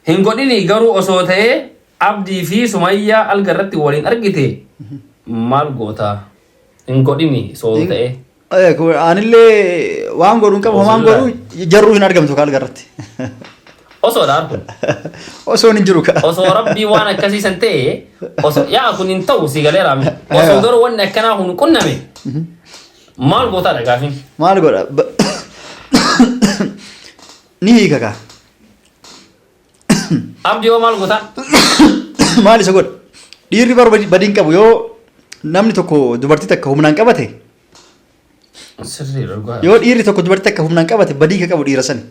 Hin godhini garuu osoo ta'ee Abdii fi Sumayyaa alga irratti waliin argite maal goota? Hin godhini osoo ta'ee. Anillee waan godhu hin qabu, homaan godhu jarruu hin argamtu ka alga irratti. Osoo dha kun. Osoo hin jiru ka. Osoo rabbii waan akkasii san ta'e osoo yaa kun hin ta'u si galeera. Osoo garuu wanni akkanaa kun qunname maal gootaadha gaafiin. Maal godha? Ni hiika kaa. Abdii hoo maal goota? Maal isa godha? Dhiirri bara badii hin qabu yoo namni tokko dubartii takka humnaan qabate. Sirrii dhugaa. Yoo dhiirri tokko dubartii takka humnaan qabate badii ka qabu dhiira sani.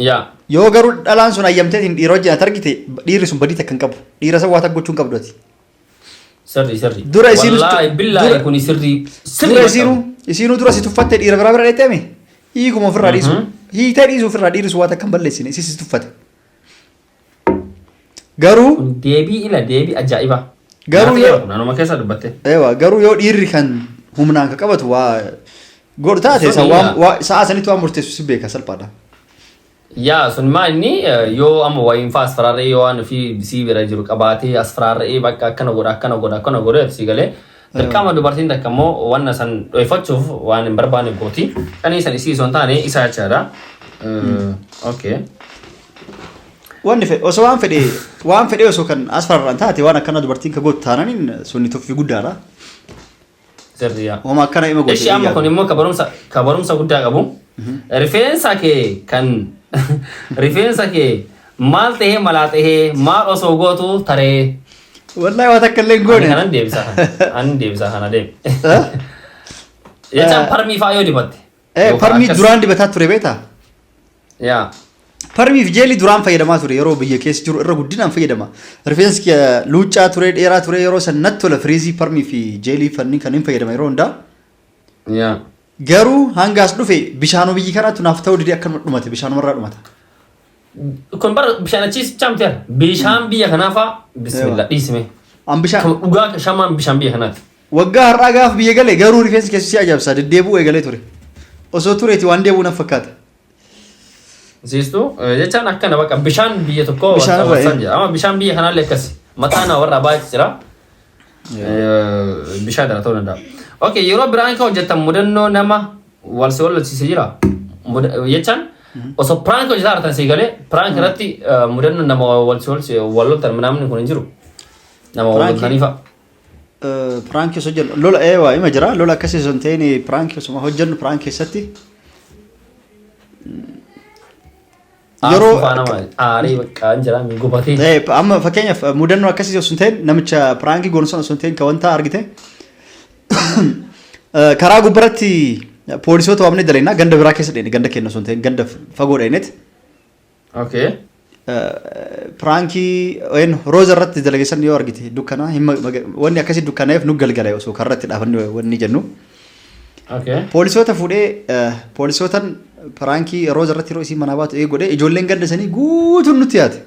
Yaa. Yoo garuu dhalaan sun ayyamteetiin dhiira wajjin ati argite dhiirri sun badii takka hin qabu. Dhiira san waa takka gochuu hin qabdu ati. Sirrii sirrii. Dura isiin Wallaahi billaahi kuni sirrii sirrii Dura isiinuu isiinuu dura si tuffatte dhiira biraa bira dheettee hiikuma ofirraa dhiisu. Hiitee dhiisu ofirraa dhiisu waa takka hin balleessine isiis si tuffate. Garuu Kun deebii ila deebii ajaa'ibaa. Garuu Nyaata yoo- kun anuma keessa dubbatte. Ewa, garuu yoo dhiirri kan humnaan ka qabatu waa godhu taate isa Sun waan yaa. waa- sa'a sanitti waan murteessu si beeka salphaadha. Yaa sun maa inni yoo amma wayiin faa as faraarra'ee yoo waan ofii sii bira jiru qabaatee as faraarra'ee bakka akkana godha akkana godha akkana godha sii galee dirqama dubartiin takka immoo wanna san dhoyfachuuf waan hin barbaanne gooti. Qanii san isii osoo hin taane isaa jechaadha. Okay. Wanni fedhe osoo waan fedhe waan fedhe osoo kan as fararraan taate waan akkana dubartiin ka gootu taananiin sunni tuffii guddaadha. Sirriyaa. Homa akkana ima goote. Ishi amma kun immoo ka barumsa ka barumsa guddaa qabu. Rifeensa kee kan rifeensa kee maal ta'ee malaa ta'ee maal osoo gootu taree. Wallahi waan takka illee hin Ani goone. kanan deebisaa kana. Ani deebisaa kana deemi. Jechaan parmii fa'aa yoo dibatte. Yookaan Parmii akkas- duraan dibataa ture beektaa? Yaa. Parmii fi jeelii duraan fayyadamaa ture yeroo biyya keessa jiru irra guddinaan fayyadama. Rifeensi kiyya luuccaa ture dheeraa ture yeroo san natti tola firiizii parmii fi jeelii fanni kan hin fayyadama yeroo hundaa. Yaa. Garuu hanga as dhufe bishaanuu biyyi kanaatu naaf ta'uu didee akkanuma dhumate bishaanumarraa dhumata. Kun bara bishaan achiis caamteera. Bishaan biyya kanaa fa'aa bismillah dhiisime. An bishaan Kan dhugaa shamaan bishaan biyya kanaati. Waggaa har'aa gaafa biyya gale garuu rifeensi keessa si ajaa'ibsa deddeebi'uu eegalee ture. Osoo tureeti waan deebi'u naf fakkaata. Siistu jechaan akkana bakka bishaan biyya tokkoo Bishaan irra, wasan jira. Amma bishaan biyya kanaallee akkasi. Mataa nama warra baay'ee jira. Bishaan dha ta'uu danda'a. Okay, yeroo biraan kan hojjetan mudannoo nama wal si wallalchiise jira. Jechaan osoo prank hojjetaa jirtan si galee prank irratti mudannoo nama wal si wal loltan namni kun hin jiru. Nama wal Prank- loltanii fa'a. Piraankii osoo jennu lola eewaa ima jira lola akkasii osoo hin ta'in piraankii osuma hojjennu piraank keessatti yeroo aarii bakka hin jira gubatee. Amma fakkeenyaaf mudannoo akkasii osoo hin ta'in namicha piraankii goonu sana osoo hin ta'in ka wanta argite karaa gubbaratti poolisoota waamnee dalagnaa ganda biraa keessa dheene ganda keenya osoo hin ta'in ganda fagoo dheeneeti. Okay. Piraankii een rooza irratti dalage san yoo argite dukkana hin wanni akkasii dukkanaa'eef nu galgala osoo karra itti dhaabanne wanni jennu. Okay. Poolisoota fuudhee poolisootan piraankii rooza irratti yeroo isiin manaa baatu eeguu godhee ijoolleen ganda sanii guutuun nutti yaate.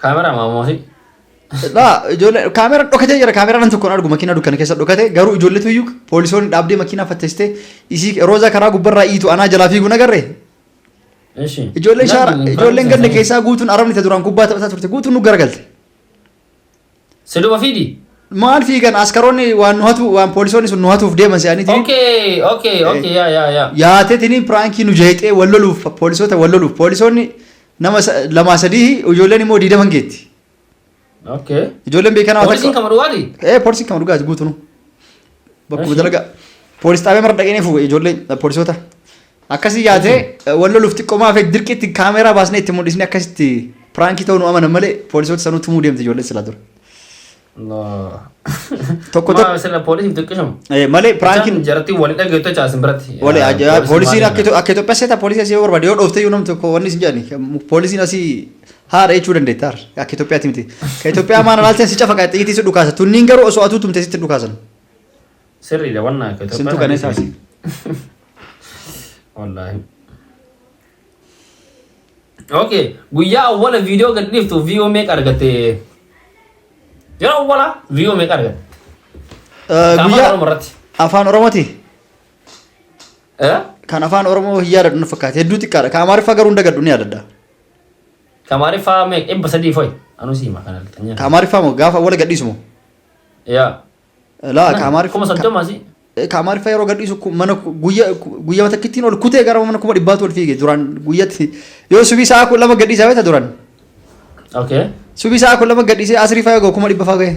Kaameraa maamooti. Laa ijoollee kaameraan dhokatee jira kaameraan nam tokkoon argu makiinaa dukkana keessa dhokate garuu ijoolleetu iyyuu poolisoonni dhaabdee makiinaa fatteessitee isii roozaa karaa gubbarraa iitu anaa jalaa fiigu nagarree. Ishi. Ijoolleen shaara ijoolleen ganda keessaa guutuun arabni ta duraan kubbaa taphataa turte guutuun nu garagalte. Si duba fiidi. Maal fiigan askaroonni waan nu hatu waan poolisoonni sun nu hatuuf deeman se'aniiti. Okay, yaa yaa yaa. Yaateetini piraankii nu jeeqxee wal loluuf poolisoota wal loluuf poolisoonni nama lamaa sadii ijoolleen immoo diidaman geetti. Okay. Ijoolleen beekanaa Poolisiin kama dhugaati? Ee poolisiin kama dhugaati guutuun. Bakkuma Eshi. dalagaa. Poolis xaabee mara dhaqee fuudhe ijoolleen poolisoota. Akkasii yaatee wal loluuf xiqqoo maafee dirqiitti kaameeraa baasnee itti mul'isnee akkasitti piraankii ta'uu nu amanan malee poolisoota sanuu tumuu deemte ijoolleen silaa dura. Allah. Tokko Maa sila poolisiif xiqqishamu. Malee piraankiin Jaratti wali dhageettu caasin biratti. Wali poolisiin akka akka Itoophiyaa seeta poolisii asii yoo barbaade yoo dhoofte iyyuu namni tokko wanni isin jedhani poolisiin asii haadha jechuu dandeetta har akka Itoophiyaatti miti. Ka Itoophiyaa maana laalteen si cafaqa xiyitii si dhukaasa tunniin garuu osoo atuu tumte sitti dhukaasan. Sirriidha wanna akka Itoophiyaa. Sintu qaneessa asii. Wallaahi. Okay, guyyaa awwala viidiyoo gad dhiiftu view meeqa argatte? Yeroo awwala view meeqa argatte? Afaan Guyyaa Oromoo irratti. Afaan Oromooti. Eh? Kan Afaan Oromoo hin yaadadhu na fakkaate. Hedduu xiqqaadha. Kan Amaariffaa garuu hin dagadhu, ni yaadadha. Kan Amaariffaa meeqa? 300 foyi. Anuu siima kana lixanii. Kan Amaariffaa moo gaafa awwala gadhiisu moo? Yaa. Laa, kan Amaariffaa. 30,000 si. Kan Amaariffaa yeroo gadhiisu mana guyyaa guyyaa takkittiin ol kutee gara mana 100,000tu ol fiige duraan guyyatti. Yoo subii sa'a 12 gadhiisaa beekta duraan. Subii sa'a 12 gadhiisee asrii faa yoo 100,000 faa gahe.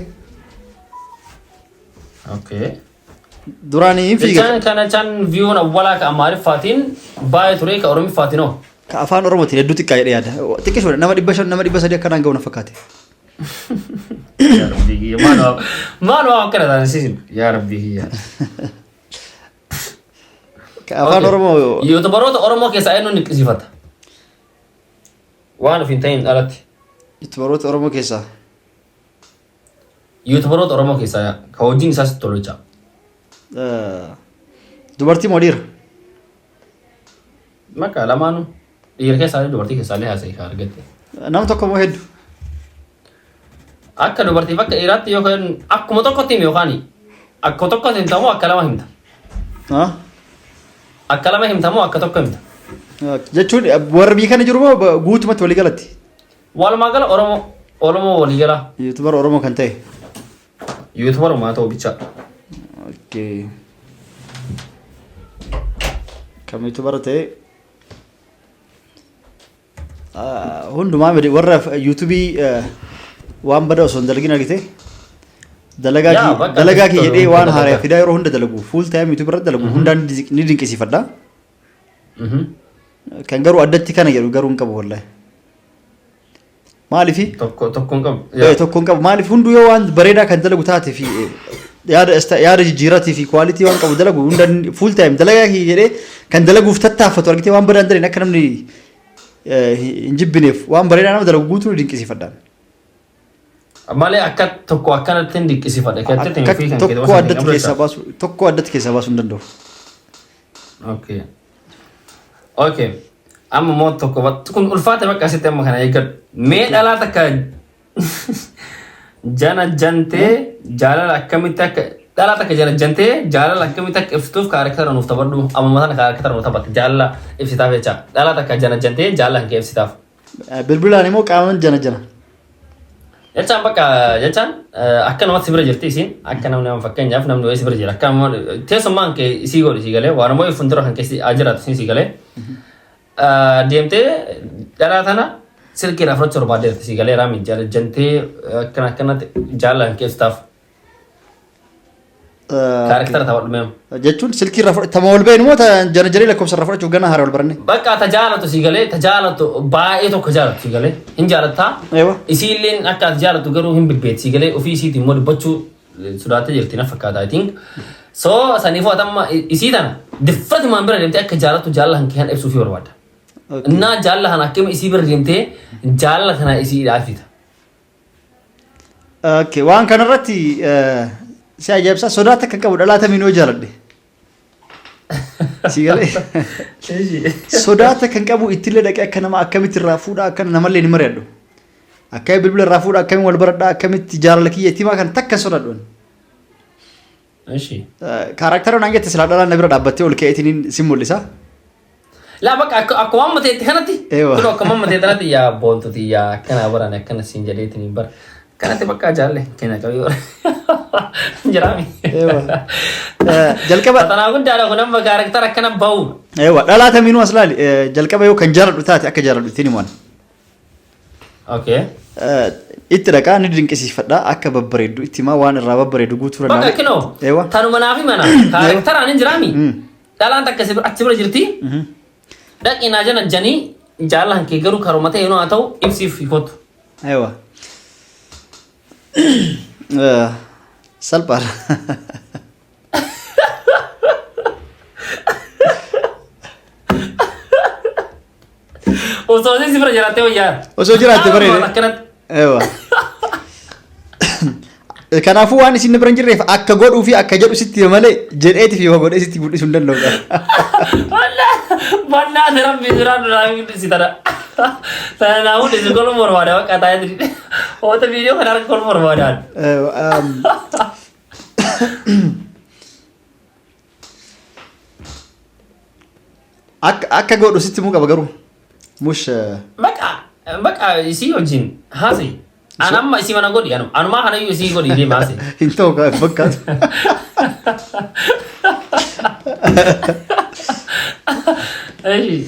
Duraan hin fiiga. Jechaan kana jechaan viewn awwalaa ka Amaariffaatiin baay'ee ture, ka Oromiffaatiin hoo? Ka Afaan Oromootiin hedduu xiqqaa jedhee yaada. Xiqqishuudha, nama 500, nama 300 akkanaan gahu na fakkaate. Yaa Rabbii kiyya, maal waa akkana taasisiin yaa Rabbii kiyya. Ka Afaan Oromoo. Youtuberoota Oromoo keessaa eenyuun dinqisiifata? Waan of hin ta'in alatti. Youtuberoota Oromoo keessaa. Youtuberoota Oromoo keessaa ka hojiin isaa sitti tolu jecha. Dubartii moo dhiira? Maqaa lamaanuu, dhiira keessaa dubartii keessaa illee haasa'e ka argatte. Nama tokko moo hedduu? Akka dubartiif akka dhiiraatti yookaan akkuma tokkotti himi, yookaan akka tokkotti himtamoo akka lama himta? Akka lama himtamoo akka tokko himta? Jechuun warra biyya kana jiru moo guutumatti walii galatti? Walumaa gala Oromoo, Oromoo walii gala. YouTuber Oromoo kan ta'e. YouTuberumaa ta'u bicha. Okay. Kam YouTuber ta'e? Hundumaa miti, warra YouTubeii waan bada osoo hin dalagin argite. Dalagaa Yaa, bakka dalagaa kiyya tolu jedhee waan dalagaa. haaraa fidaa yeroo hunda dalagu, full time YouTube irratti dalagu hundaan ni dinqisiifadha. Kan garuu addatti kana jedhu garuu hin qabu wallahi. Maaliifi? Tokko tokko hin qabu. Tokko hin qabu. Maaliif, hunduu yoo waan bareedaa kan dalagu taate fi yaada yaada jijjiiratii fi quality waan qabu dalagu hunda full time dalagaa kiyya jedhee kan dalaguuf tattaaffatu argite, waan badaa hin dalagne, akka namni hin jibbineef waan bareedaa nama dalagu guutuu ni dinqisiifadha. Malee akka tokko akkanatti hin dinqisiifadha. Keessatti Akka fi kan tokko addatti keessaa baasu, tokko addatti keessaa baasuu hin danda'u. Okay. Amma immoo tokko kun ulfaate bakka asitti amma kana eeggadhu. Mee dhalaa takka jana jantee jaalala akkamitti akka dhalaa takka jana jantee jaalala akkamitti akka ibsituuf charactera nuuf taphadhu. Amma mataan charactera nuuf taphatte jaalala ibsitaaf jecha. Dhalaa takka jana jantee jaalala kan kee ibsitaaf. Bilbilaan immoo qaamaan jana jana. Jechaan bakka jechaan akka namatti si bira jirti isiin, akka namni nama, fakkeenyaaf namni wayii si bira jira, akka nama teessummaan kee isii godhu si galee, waan immoo fuuldura kan keessi haa jiraatu siin si galee, deemtee dhalaa tana silkii irraa fudhachuu barbaaddeerti si galee, raami jantee akkana akkanatti jaalala kan keessataaf charactera taphadhu meemu. Jechuun silkii irraa fudhatama wal beenu moo jana jaree lakkoofsa irraa fudhachuuf gana haara wal baranne? Bakka ta jaalatu si galee, ta jaalatu baay'ee tokko jaalatu si galee hin jaalattaa. Eewa. Isiilleen akka ati jaalatu garuu hin bibbeetti si galee, ofii isiitiin immoo dubbachuu sodaattee jirti na fakkaata, I think. So saniifuu ati amma isii tana diffatumaan bira deemtee akka jaalatu jaalala kan kee kan ibsuufii barbaada. Innaa jaalala kana akkami isii bira deemtee jaalala kana isii ibsita? Okay, waan kanarratti si ajaa'ibsaa sodaata akka qabu dhalaa tamiin yoo jaaladhe. Si galee sodaata kan qabu ittillee dhaqee akka nama akkamitti irraa fuudhaa akka namallee ni mari'adhu. Akkami bilbila irraa fuudhaa, akkamiin wal baradhaa, akkamitti jaalala kiyya itti himaa, kan takka hin sodaadhu. Ishi. Charactera naan jette silaa dhalaan na bira dhaabbattee ol ka'eetiin si mul'isa. Laa, bakka akkuma amma ta'etti kanatti. Eewa. Kun akkuma amma ta'e kanatti, yaa boontuti, yaa akkana baran akkana siin jedheetiin hin bara. Kanatti bakka jaalle kenna qabu. Jiraami. Eewa. Jalqaba Fatanaa guddaadha kun amma charactera akkana bahu. Eewa, dhalaa tamiinuu as laali, jalqaba yoo kan jaaladhu taate akka jaaladhu ittiin himan. Itti dhaqaa ni dinqisiifadha, akka babbareeddu itti himaa, waan irraa babbareedu guutuu Bakka danda'u. kinoo. Eewa. Tanuma naaf himana. Characteraan hin jiraami. Dhalaan takka si achi bira jirti. Dhaqi naa jana janii jaalala kee garuu karuma ta'e haa ta'u ibsiif kottu. Eewa. Salphaadha. Osoo si bira jiraattee wayyaa. Osoo jiraatte bareede. Akkanatti. Eewa. Kanaafuu waan isin bira hin jirreef akka godhuu fi akka jedhu sitti hima malee jedheeti fi godhee sitti mul'isuu hin danda'u. Bannaati rabbi jiraan duraa mul'isi tana. Tana naa mul'isi koluu barbaada bakka taa'ee tiri. Oota viidiyoo kana harka koluu barbaadaan. Akka godhu sitti himuu qaba garuu. Mush Baqa baqa isii wajjin haasa'e. An amma isii mana godhi anumaa kanayyuu isii godhi deema haasa'e. Hin ta'u kan fakkaatu. Eshi.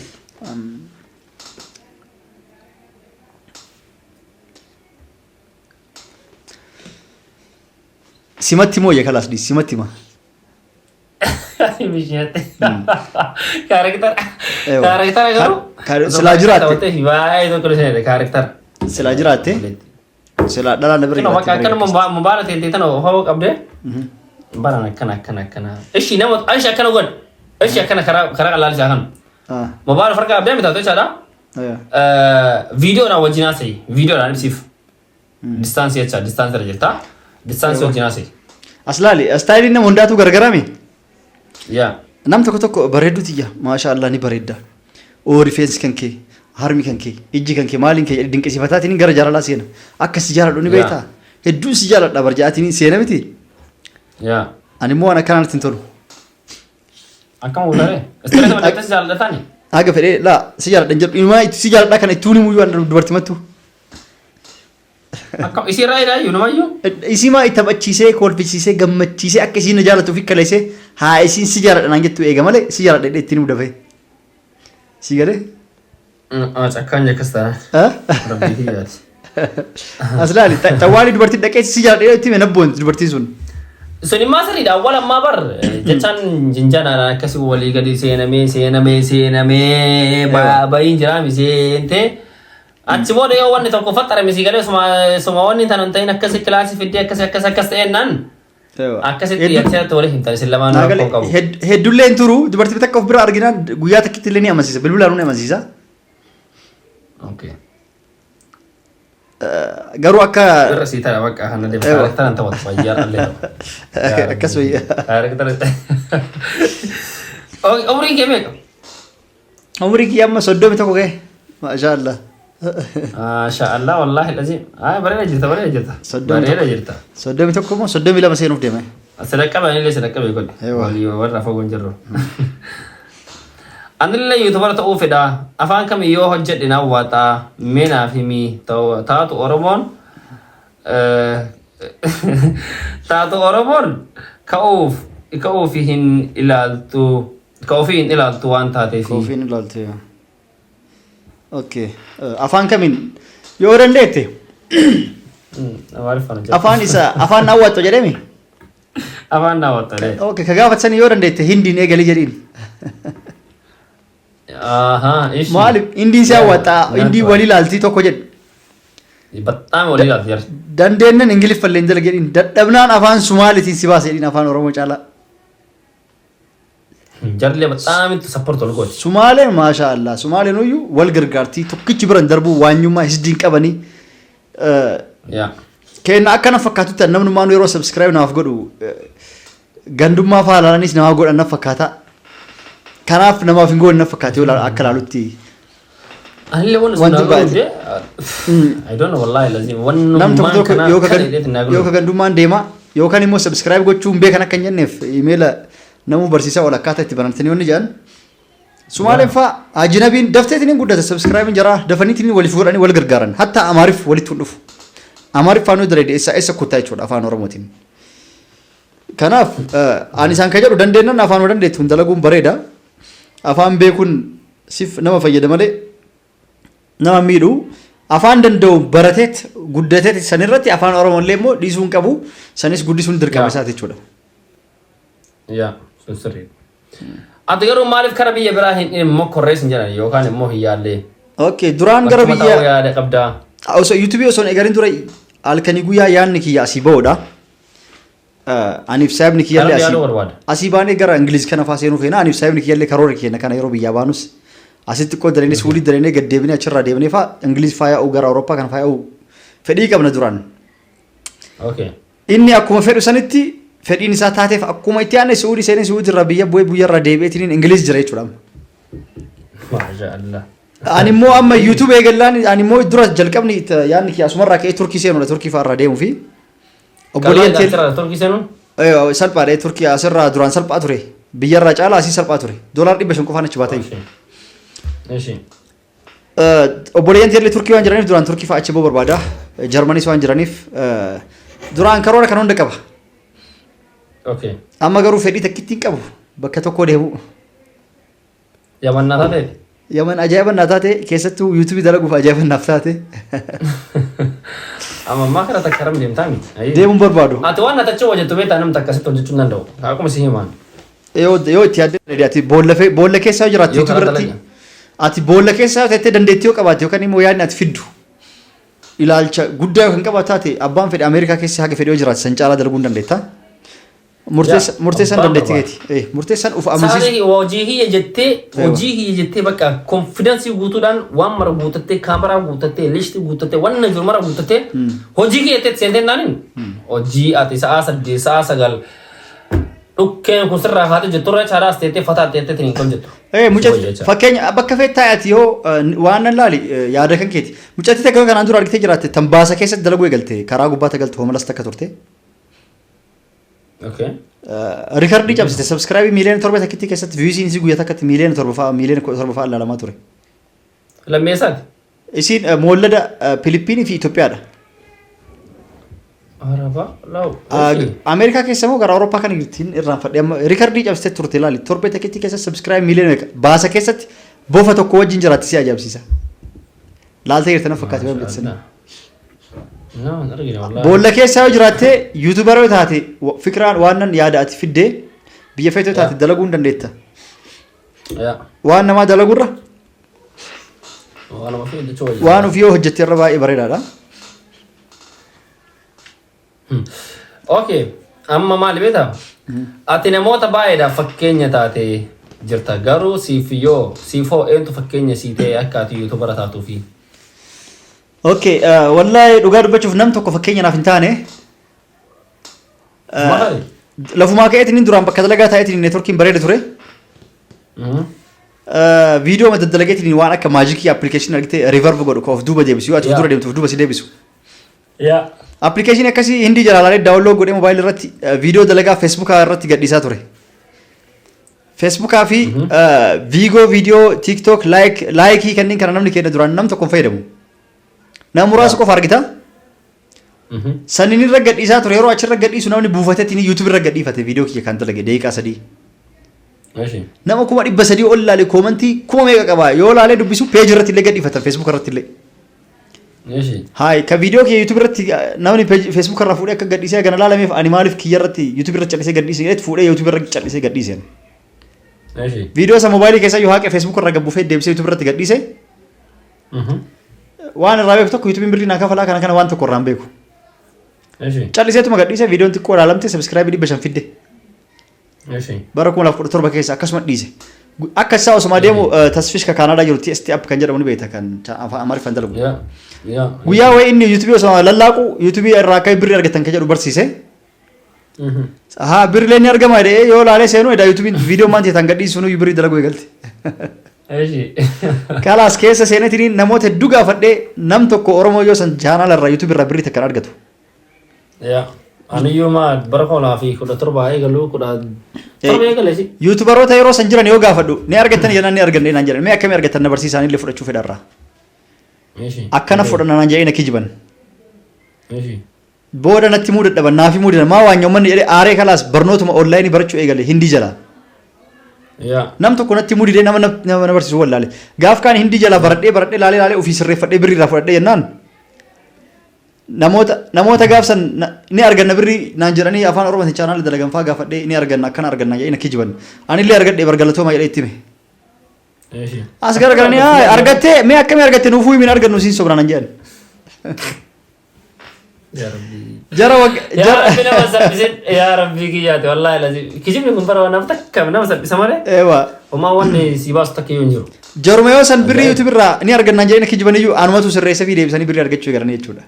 Simatti moo kalaas dhiisi simatti hima. Bishaatti. Kaarektara. Ewa. Kaarektara garuu. Silaa jiraatte. Baay'ee tokko illee kaarektara. Silaa jiraatte silaa dhalaan na bira Bakka jiraatte. akkanuma mobaala teentee tana ofaa qabdee. Baran akkana akkana akkana. Ishi nama ishi akkana godhe. Ishi akkana karaa karaa qal'aa isaa kana. Mobaala farka qabdee mitaatu jechaadha. Viidiyoodhaan wajjin haasa'e. Viidiyoodhaan ibsiif. Distaansii jecha distaansii irra jirta. Distaansii wajjin haasa'e. As laali istaayiliin nama hundaatu gargarame. Yaa. Nam tokko tokko bareedduu tiyya maasha Allah ni bareedda. Oo rifeensi kan kee harmi kan kee ijji kan kee maaliin kee dinqisiifataatiin gara jaalalaa seena. Akka si jaaladhu ni beektaa. Hedduun si jaaladha barjaatiin seena miti. Yaa. Ani immoo waan akkanaa natti hin tolu. Akkam gootare? Istireesa malee si jaallatani? Haga fedhee laa si jaaladha hin jedhu inumaa si jaaladha kana ittuu himuyyuu waan dubartii mattu. Akkam isii irraa ilaayyuu namayyuu? Isii maa itti taphachiisee kolfisiisee gammachiisee akka isiin na jaalatu fi kaleessee haa isiin si jaaladha naan jettu eega malee si jaaladha jedhee ittiin himu dafee. Si galee? Cakkaan jakkas taana. Rabbii kiyyaati. As laali xawwaali dubartiin dhaqee si jaaladha jedhee itti hime nabboonti dubartiin sun. Sun immoo sirriidha. Awwal ammaa bar jechaan jinjanaadhaan akkasii walii gadi seenamee seenamee seenamee bayiin jiraami seentee achi booda yoo wanni tokko faxarame si galee suma suma wanni tana hin ta'in akkasi kilaasii fiddee akkasi akkas akkas ta'ennaan akkasitti achirratti walii himtan isin lamaan rakkoo qabu. Heddullee hin turu dubartii takka of bira arginaan guyyaa takkitti illee ni amansiisa bilbilaan ni amansiisa. Okay. Garuu akka Irra sii tara bakka kana deema. Ewa. Kaaraktara ta'u wayyaa dhallee ta'u. Akkas wayya. Kaaraktara. Umriin kee meeqa? Umrii kiyya amma 31 ga'e. Maashaa Allah. Maashaa Allah wallaahi lazim. Ay bareeda jirta bareeda jirta. Soddomii Bareeda tokko. jirta. 31 moo 32 seenuuf deema. Sadaqqabe anillee sadaqqabe godhe. Ewa. Walii warra fagoon jirru. Anillee yuutubara ta'uu fedha. Afaan kamiyyoo hojjedhe na hawwataa. Mee naaf himi. Taatu Oromoon taatu Oromoon ka'uuf ka'uufi hin ilaaltu ka'uufi hin ilaaltu waan taateef. Koofiin ilaaltu yaa. Okay. Afaan kamiin yoo dandeette Amaariffaan hojjedha. Afaan isa afaan hawwattu jedhemi. Afaan na hawwatta. Okay, ka gaafatsan yoo dandeette hindiin eegali jedhiin. Ahaa, ishi. Maaliif hindiin si hawwatta hindii walii ilaaltii tokko jedhu. Baxxaame walii ilaalti jarri. Dandeennan ingiliffallee hin dalage jedhiin dadhabnaan afaan Sumaalitiin si baasa jedhiin afaan Oromoo caalaa. Jarri baxxaamitti support wal gooti. Sumaaleen maashaa Allah Sumaaleen uyyuu wal gargaartii tokkichi biran darbuu waanyummaa hisdiin qabanii. Yaa. Kenna akkana fakkaatutti namnummaan yeroo subscribe namaaf godhu gandummaa fa'aa ilaalaniis namaa godhan na fakkaata. Kanaaf namaaf hin goone na fakkaata yoo akka ilaalutti. Anillee wanni sun Wanti naa baay'ate. godhu I don't know wallahi lazim. Wanni Nam tokko tokko kana yoo ka kana jedheetti naa yoo ka godhu. gandummaan deema yookaan immoo subscribe gochuu hin beekan akka hin jenneef imeela namuu barsiisaa ol akkaataa itti banatanii wanni jedhan. Sumaaleen fa'aa ajinabiin dafteetiin hin guddata subscribe jaraa dafaniitiin waliif godhanii wal gargaaran hatta Amaariff walitti hin dhufu. Amaariff faanuu daree eessa eessa kuttaa jechuudha afaan Oromootiin. Kanaaf ani isaan kan jedhu dandeennan afaan dandeettuun dalaguun bareeda. Afaan beekuun sif nama fayyada malee nama miidhu. Afaan danda'u barateet guddateet sanirratti afaan Oromoo illee immoo dhiisuu hin qabu. Sanis guddisuun dirqama isaati jechuudha. Yaa sun sirriidha. Ati garuu maaliif kara biyya biraa hin mokkorrees hin jedhan yookaan immoo hin yaallee? Okay, duraan gara Bakkuma biyya ta'uu yaada qabdaa. Osoo YouTube osoo hin eegalin dura halkanii guyyaa yaadni kiyya asii ba'uudha. Aniif saayibni kiyyallee Karaa asii yaaduu barbaada. Asii baanee gara Ingiliz kana faa seenuu feena. Aniif saayibni kiyyallee karoora keenya kana yeroo biyyaa baanus asitti xiqqoo daleenee suulii daleenee gad deebinee achirraa deebinee faa Ingiliz faa yaa'uu gara Awurooppaa kana faa yaa'uu fedhii qabna duraan. Okay. Inni akkuma fedhu sanitti fedhiin isaa taateef akkuma itti aanee Su'uudii seenee Su'uudii irraa biyya bu'ee biyya irraa deebi'eetiin Ingiliz jira jechuudha amma. Maasha Allah. Ani immoo amma YouTube eegallaan ani immoo dura jalqabni yaadni kiyya asumarraa ka'ee Turkii seenuudha, Turkii fa'aa irraa deemuu fi obboleeyyan Qal'aa asirraa Turkii seenuun? Salphaadha, Turkii asirraa duraan salphaa ture, biyyarraa caalaa asii salphaa ture, $500 qofaan achi baatee. Eshi. Obboleeyyan teellee Turkii waan jiraniif duraan Turkii fa'aa achi ba'uu barbaada. Jarmanis waan jiraniif duraan karoora kan hunda qaba. Amma garuu fedhii takkitti hin qabu bakka tokko deemu. Yaman naa taate? Yaman ajaa'iba naa taate, keessattuu yuutuubii dalaguuf ajaa'iba naaf taate. Amma ammaa kana takka haram deemtaa miti. Ayyee. Deemuun barbaadu. Ati waan ati achi hojjettu beektaa, namni takka asitti hojjechuu hin danda'u. Akkuma si himaan. Yoo itti yaadde ati boolla boolla keessa yoo jiraatte Yoo yuutuubii karaa irratti dalagaa. Ati boolla keessa yoo teettee dandeettii yoo qabaatte yookaan immoo yaadni ati fiddu ilaalcha guddaa yoo kan qabaatu taate, abbaan fedhe Ameerikaa keessa haga fedhe yoo jiraate san caalaa dalaguu hin dandeetta. Murteessaan Abbaan dandeettii barbaade. keeti. Murteessaan of amansiisu. Saalee hojii kiyya jettee, hojii kiyya jettee, bakka confidence guutuudhaan waan mara guutattee, kaameraa guutattee, liishtii guutattee, waan jiru mara guutattee, hojii kiyya jettee seentee naanin hojii ati sa'aa 8, sa'aa 9 dhukkeen kun sirraa kaatee jetturra chaaraas teettee fataa teettee hin hojjettu. Mucatti fakkeenya bakka feet taa'e yoo waan nan laali yaada kan keeti. Mucatti takka kanaan dura argitee jiraatte tan baasa keessatti dalaguu eegalte, karaa gubbaa galtu homalas takka turte. Rikardii cabsite, subscribe 7 miiliyoona takkitti keessatti viewsiin isii guyyaa takkatti 7 miiliyoona fa'aa, 17 miiliyoona fa'aa ilaalamaa ture. Lammeessaati. Isiin moollada Filiippiinii fi Itoophiyaadha. Araba law. Ameerikaa keessa immoo gara Awurooppaa kana jirtiin irraanfadhe, amma rikardii cabsitee turte ilaali, torbee takkitti keessa subscribe miiliyoona meeqa baasa keessatti bofa tokko wajjin jiraatti, si ajaa'ibsiisa. Laaltee jirte na fakkaate waan beeksisanii. No, hin argine wallaahi. Boolla keessa yoo jiraatte, YouTuber yoo taate, fikiraan waan nan yaada ati fiddee biyya feetoo taate dalaguu hin dandeetta. Waan namaa dalagurra Waan ofii hojjechuu wayya. Waan ofii yoo hojjette irra baay'ee bareedaadha. Okay. Amma maali beektaa? Ati namoota baay'eedhaaf fakkeenya taate jirta. Garuu siif yoo siif hoo eentu fakkeenya sii ta'e akka ati YouTuber taatuufi? Okay, wallaahi dhugaa dubbachuuf nam tokko fakkeenya naaf hin taane. Maali? Lafumaa ka'eetiin duraan bakka dalagaa taa'eetiin networkiin bareeda ture. Viidiyoo mata dalageetiin waan akka magic application argite reverb godhu ka of duuba deebisu, yoo ati of dura deemtu of duuba si deebisu. Application akkasii hindii jalaa laalee download godhee moobaayilii irratti viidiyoo dalagaa feesbuukaa irratti gadhiisaa ture. Feesbuukaa fi Viigoo viidiyoo TikTok like kanneen kana namni keenya duraan nam tokko hin fayyadamu. Nama muraasa qofa argita. Saniin irra gadhiisaa ture, yeroo achirra gadhiisu namni buufateetiin YouTube irra gadhiifate viidiyoo kiyya kan dalage daqiiqaa 3. Nama 300,000 ol ilaale, comment kuma meeqa qaba, yoo ilaalee dubbisu page irratti illee gadhiifatan, Facebook irratti illee. Haay, ka viidiyoo kiyya YouTube irratti namni Facebook irraa fuudhee akka gadhiisee gana laalameef, ani maaliif kiyya irratti YouTube irratti callisee gadhiisee jedheet fuudhee YouTube irratti callisee gadhiiseen. Viidiyoo isa moobaayilii keessa yoo haqe Facebook irra gabbuufee deebisee YouTube irratti gadhiise. Waan irraa beeku tokko YouTubein birrii naa kafalaa kana kana waan tokko irraa hin beeku. Calliseetuma gadhiise, viidiyoon xiqqoo ilaalamte, subscribe 500 fidde. Bara 2017 keessa akkasuma dhiise. Akka isaa osuma deemu Tasfish ka Kaanaadaa jiru, TST app kan jedhamu ni beekta, kan afaan Amaariffaan dalagu. Guyyaa wayii inni yuutuubii osuma lallaaqu yuutuubii irraa akka birrii argatan kan jedhu barsiise. Haa, birriilee ni argama jedhee yoo laalee seenu edaa yuutuubiin viidiyoo maan ta'e gadhiisu sunuu birrii dalaguu eegalte. Kalaas keessa seeneetiin namoota hedduu gaafadhee, nam tokko Oromoo yoo san chaanaala irraa yuutuubii irraa birrii takka hin argatu. Yaa. Aniyyuu maa bara 2017 eegaluu, 17 eegale si. YouTuberoota yeroo san jiran yoo gaafadhu ni argattan jennaan, ni arganne naan jedhan. Mee akkamii argattan na barsiisaan illee fudhachuu fedharraa. Akkana fudhanna naan jedhee na kijiban. Booda natti himuu dadhaban, naaf himuu didan, maa waan nyoommanni jedhee aaree kalaas barnootuma online barachuu eegale hindii jalaa. Nam tokko natti himuu didee, nama nama na barsiisu wallaale. Gaaf kaan hindii jalaa baradhee baradhee laalee laalee ofii sirreeffadhee birrii irraa fudhadhee jennaan, namoota gaafsan ni arganna birrii naan jedhanii afaan Oromootiin chaanaala dalagan fa'aa gaafadhee, ni arganna, akkana arganna jedhee na kijiban. Anillee argadhee bargalatooma jedhee itti hime. As garagalanii, "Haa, argattee, mee akkamii argatte nuufuu himin, argannu siin sobna" nan jedhan. Yaa Rabbi. Jara Yaa jara Rabbi nama salphisin. Yaa Rabbi kiyyaate wallaahi lazim. Kijibni kun bara naaf takka nama salphisa malee. Ewa. Homaa wanni si baasu takka iyyuu hin jiru. Jaruma yoo san birrii Ajaa'ib. YouTube irraa ni argannaan jedhanii kijibaniyyuu anumatu sirreessa fi deebisanii birrii argachuu eegalanii jechuudha.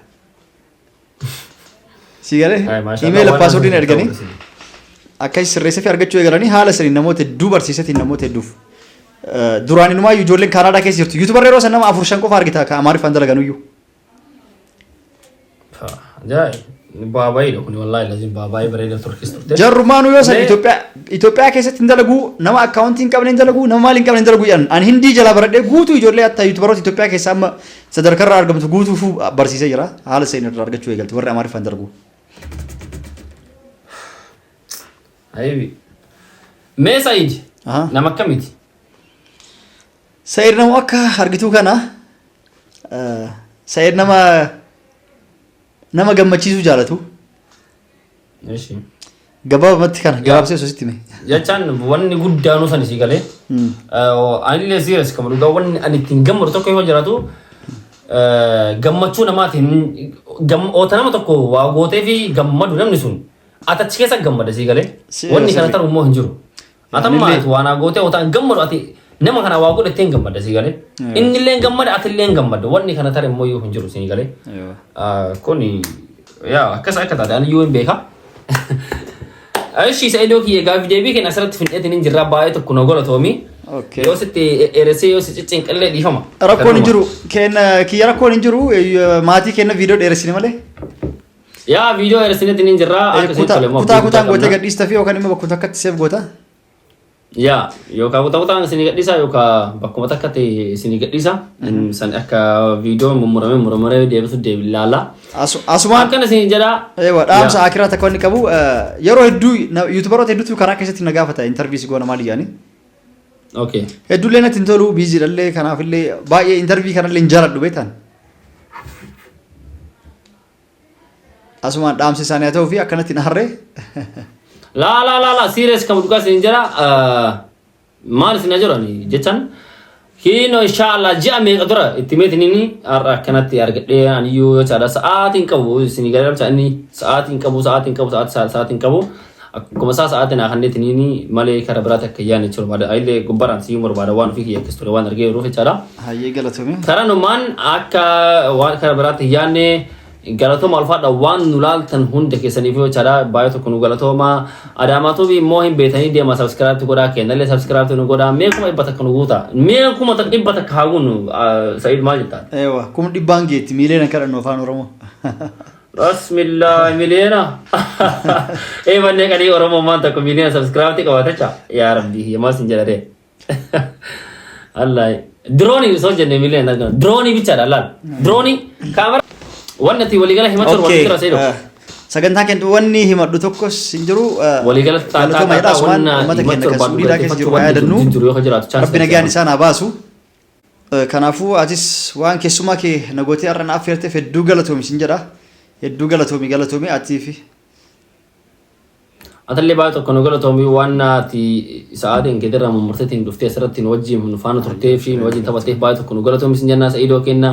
Si galee Ay, maashaallah, imeela waan paaswordiin nama erganii ta'u. akkas sirreessee fi argachuu eegalanii haala saniin namoota hedduu barsiisetiin namoota hedduuf. Duraan inumaayyuu ijoolleen Kaanaadaa keessa jirtu. Yuutubarra yeroo san nama afur shan qofa argita ka Amaariffaan dalagan iyyuu. Ajaa'ib. Bu'aa baay'eedha kuni wallaahi lazim bu'aa baay'ee bareeda turkis turte. Jarrumaanuu yoo san Mee- Itoophiyaa keessatti hin dalaguu, nama akkaawuntii hin qabne hin dalaguu, nama maal hin qabne hin dalaguu jedhan. Ani Hindii jalaa baradhee guutuu ijoollee hatta yuutubaroota Itoophiyaa keessaa amma sadarkarraa argamtu guutuufuu barsiisee jira. Haala seen irraa argachuu eegalte warri Amaariffaan dalagu. Ayibi. Mee Sa'iid Aha. nama akkamiiti? Sa'id nama akka argituu kana Sa'id nama nama gammachiisuu jaalatu. Ishi. Gabaabumatti kana gabaabsee osoo sitti hime. Jechaan wanni guddaanuu san isii galee. Anillee serious kama dhugaa wanni ani ittiin gammadu tokko yoo jiraatu gammachuu namaatiin oota nama tokko waa gootee fi gammadu namni sun ati achi keessa gammada sii galee. Wanni kana taru immoo hin jiru. Atamma Anillee- ati waan gootee oota gammadu ati nama kana waa godhattee hin gammadda sii galee. Inni illee hin gammada ati illee hin gammadda wanni kana tare immoo iyyuu hin jiru sii galee. Kuni yaa akkas akka taate ani iyyuu hin beeka. Ishi Sa'idoo kiyya gaaffii deebii kenna asirratti findeetiin hin jirra baay'ee tokko na galatoomi. Okay. Yoo sitti dheeressee yoo si ciccinqillee dhiifama. Rakkoon hin jiru. Kenna kiyya rakkoon hin jiru. Maatii kenna viidiyoo dheeressine malee. Yaa viidiyoo dheeressineetiin hin jirra akka sitti Kutaa tole immoo kutaa abdii kutaan guddaa gootee qabna. gadhiista fi yookaan immoo bakkuma takkatti seef goota. Yaa yookaan kutaa kutaan isinii gadhiisa yookaan bakkuma takkatti isinii gadhiisa. San akka viidiyoon mummuramee mummuramee deebisu deebi ilaala. Asumaan Akkana isin jedha. Ewa dhaamsa akiraa takka wanni qabu yeroo hedduu yuutubaroota hedduutu karaa keessatti na gaafata intarviis goona maali jedhanii. Okay. Hedduullee natti hin tolu biiziidhallee kanaafillee baay'ee intarvii kanallee hin jaaladhu beektan. Asumaan dhaamsi isaanii haa ta'uu fi akkanatti hin aarree. Laa laa laa laa serious kan dhugaa isin jedha maal isin jedhani jechan kiino inshallah ji'a meeqa dura itti meetinini har'a akkanatti argadhee aniyyuu jechaadha sa'aatiin qabu isin gara inni sa'aatiin qabu sa'aatiin qabu sa'aatii sa'aatiin qabu akkuma isaa sa'aatiin haa kanneetinini malee kara biraatti akka yaadne jechuudha barbaada ayillee gubbaraan siyyuu barbaada waan ofii kiyya akkas ture waan argee jiruuf jechaadha. Hayyee galatoomi. Karanumaan akka waan kara biraatti hin yaadne galatooma alfaadha waan nu laaltan hunda keessaniif jechaadha baay'ee tokko nu galatooma Adaamaa Tuubii immoo hin beetanii deema subscribe godhaa kennallee subscribe nu godhaa mee 100,000 nu guuta mee 100,000 haa guunnu. Sa'iid maal jettaa? Ewa 100,000 geetti miiliyoona kadhannu afaan Oromoo. Bismillah miliyoona. Ee manneen qalii Oromoo maan tokko miliyoona subscribe qabaatacha yaa rabbi maal sin jedhare. Allah diroonii osoo jenne miliyoona argama diroonii bichaadha laal diroonii kaamera wanni ati waliigala himachuu Okay. barbaadu jira Sa'iidoo. Sagantaan keenya wanni himadhu tokkos hin jiru. Waliigala Galatooma jedha asumaan wanna uummata keenya himachuu kan barbaadu Suudiidhaa keessa jiru haa galateeffachuu yaadannu. wanni jiru yoo jiraatu chance Rabbi nagaan isaan haa baasu. Kanaafuu atis waan keessumaa kee na gootee har'a na affeerteef hedduu galatoomi sin jedha. Hedduu galatoomi galatoomi atii fi Atallee baay'ee tokko nu galatoomi waan ati sa'aatiin keetirraa mummurteetiin dhuftee asirratti nu wajjin nu faana turtee fi nu wajjin taphatteef baay'ee tokko nu galatoomi sin jennaa Sa'iidoo kenna.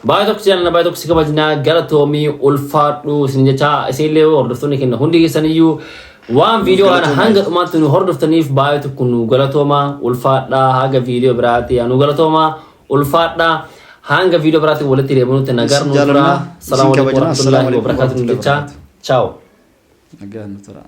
Baay'ee tokko si jaallanna baay'ee tokko si kabajnaa galatoomi ulfaadhu sin jecha isinillee hordoftoonni kenna hundi keessaniyyuu waan viidiyoo kana Galatooma. hanga dhumaatti nu hordoftaniif baay'ee tokko nu galatooma ulfaadhaa haga viidiyoo biraatti nu galatooma ulfaadhaa hanga viidiyoo biraatti walitti deebinutti nagaan Isin nu turaa. jaallanna, isin Salaamu alaikum kabajna. warahmatullahi Assalaamu alaikum wabarakatuh warahmatullahi jecha wabarakatuh. ciao. Nagaan nu tura.